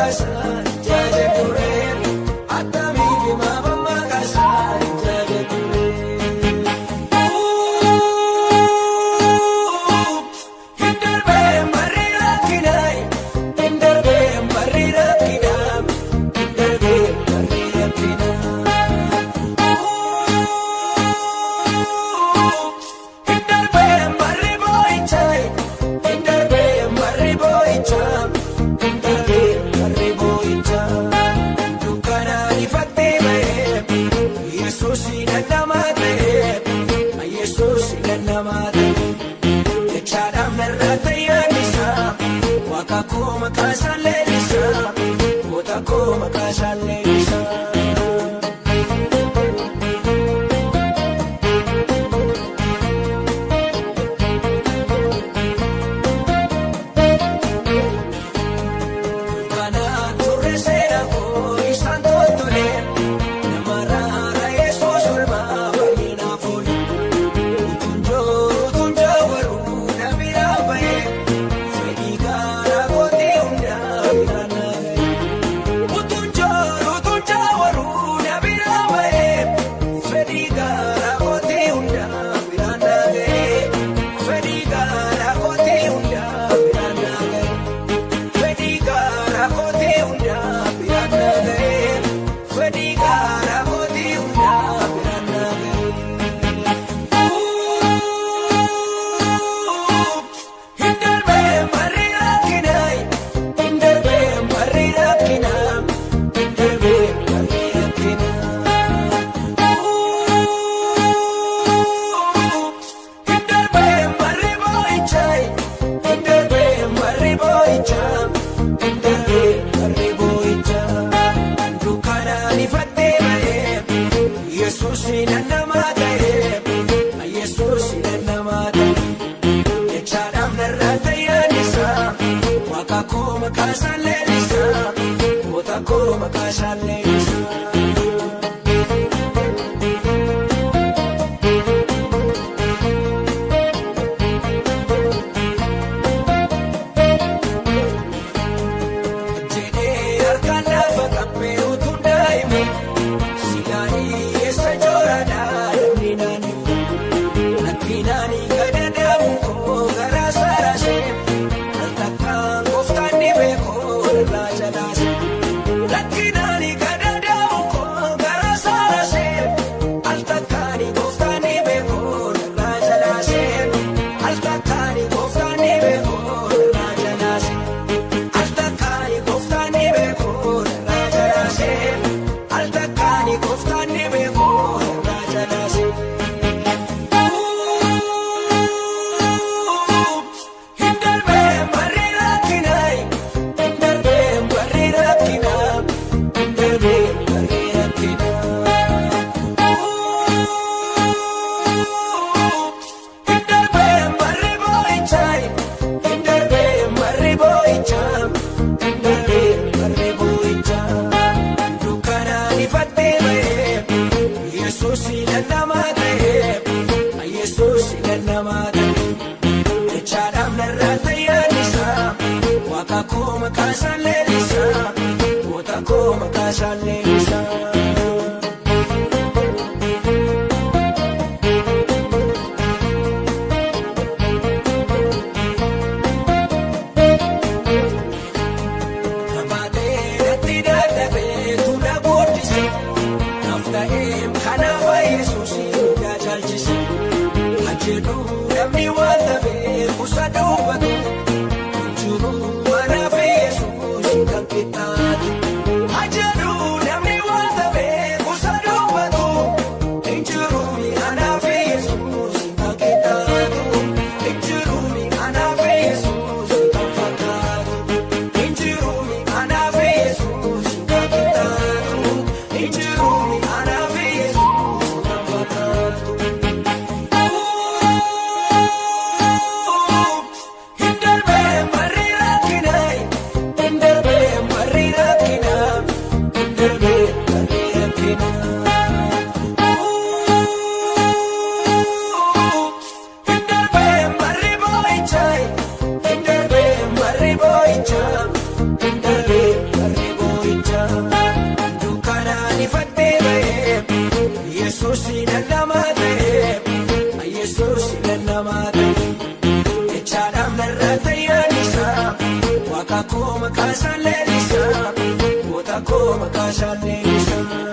maqaasaa jaajadure attamiif maaf maqaasaa jaajadure. Hin darbee barri rakkinaa, hin darbee barri rakkinaa, hin darbee barri rakkinaa. Hin darbee barri boo'ichaa, hin darbee barri boo'ichaa, hin darbee barri boo'ichaa. Dukkanaan ifattee ba'ee, Yesuus namaa ta'ee, Yesuus namaa ta'ee. Jechaadhaan narraa tayyaan isaa, Waaqa koo maqaa isaan leellisaa, Goota koo maqaa isaan leellisaa. Kanaan turre seera koo isaan toltole, namarraa Yesuus olmaa baay'inaaf oole. Utuun jooru utuun jaawaruu na biraa ba'ee, fedhii garaa kootii hundaa biraan na ga'e. Utuun jooru utuun jaawaruu na biraa ba'ee, fedhii garaa kootii hundaa biraan na ga'e. Fedhii garaa kootii hundaa biraan na ga'e. Fedhii garaa kootii hundaa biraan na ga'e. Fedhii garaa kootii hundaa biraan na ga'e. Hin darbee barri rakkinaa, hin darbee barri rakkinaa, hin darbee barri rakkinaa. Hin darbee barri boo'ichaa, hin darbee barri boo'ichaa, hin darbee barri boo'ichaa. Dukkanaan ifattee ba'ee, Yesuus namaa ta'ee, Yesuus namaa ta'ee. Jechaadhaan narraa tayyaan isaa, Waaqa koo maqaa isaan leellisaa, Goota koo maqaa isaan leellisaa. Jedhee harkaan lafa qabbee utuun daa'imu, silaanii eessa jooraadhaa namni naannoo. Rakkinaan gadadaamu koo garaa saraasee, al takkaan gooftaan ni beekoo irraa jalaase. Rakkinaan gadadaamu koo garaa saraasee, al takkaan gooftaan ni beekoo irraa jalaase. Al takkaan gooftaan ni beekoo irraa jalaase. Al takkaan gooftaan ni beekoo irraa jalaase. Al takkaan gooftaan ni beekoo irraa jalaase. Hin darbee barri rakkinaa, hin darbee barri rakkinaa, hin darbee barri rakkinaa. Hin darbee barri boo'ichaa, hin darbee barri boo'ichaa, hin darbee barri boo'ichaa. Dukkanaan ifattee ba'ee, Yesuus namaa ta'ee, Yesuus namaa ta'ee. Jechaadhaan narraa tayyaan isaa, Waaqa koo maqaa isaan leellisaa, Goota koo maqaa isaan leellisaa. Baatee natti dadhabee tuula guddise, naaf ta'eem kanaaf Yesuus hundaa caalchise. Ajjeedu namni waan ta'eef kuusa dubbatu, jiru manaaf Yesuus kan qixxaatu. Ajjeedu namni waan ta'eef kuusa dubbatu, jiru anaaf Yesuus kan qixxaatu. Jiru anaaf Yesuus kan fakkaatu. Injiru anaaf Yesuus kan qixxaatu. Injiru anaaf Yesuus kan fakkaatu. maqaa isaa leellisaa, goota koo maqaa isaa leellisaa.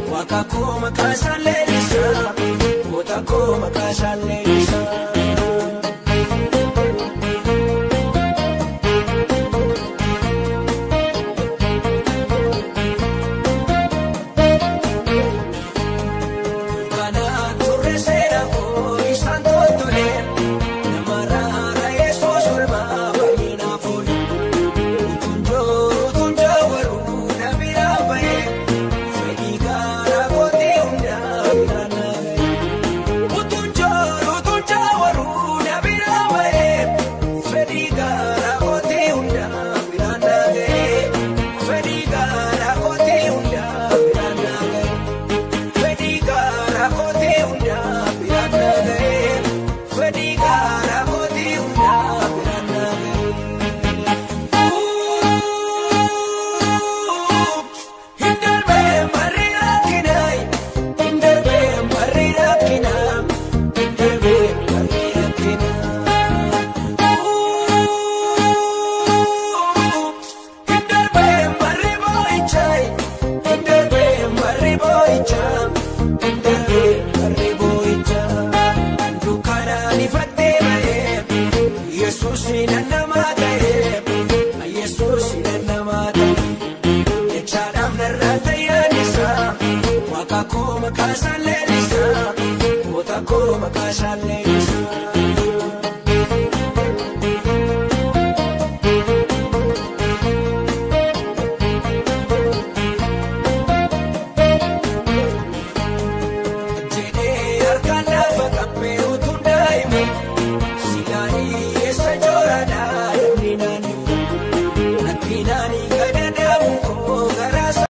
Goota koo maqaa isaa leellisaa, goota koo maqaa isaa leellisaa.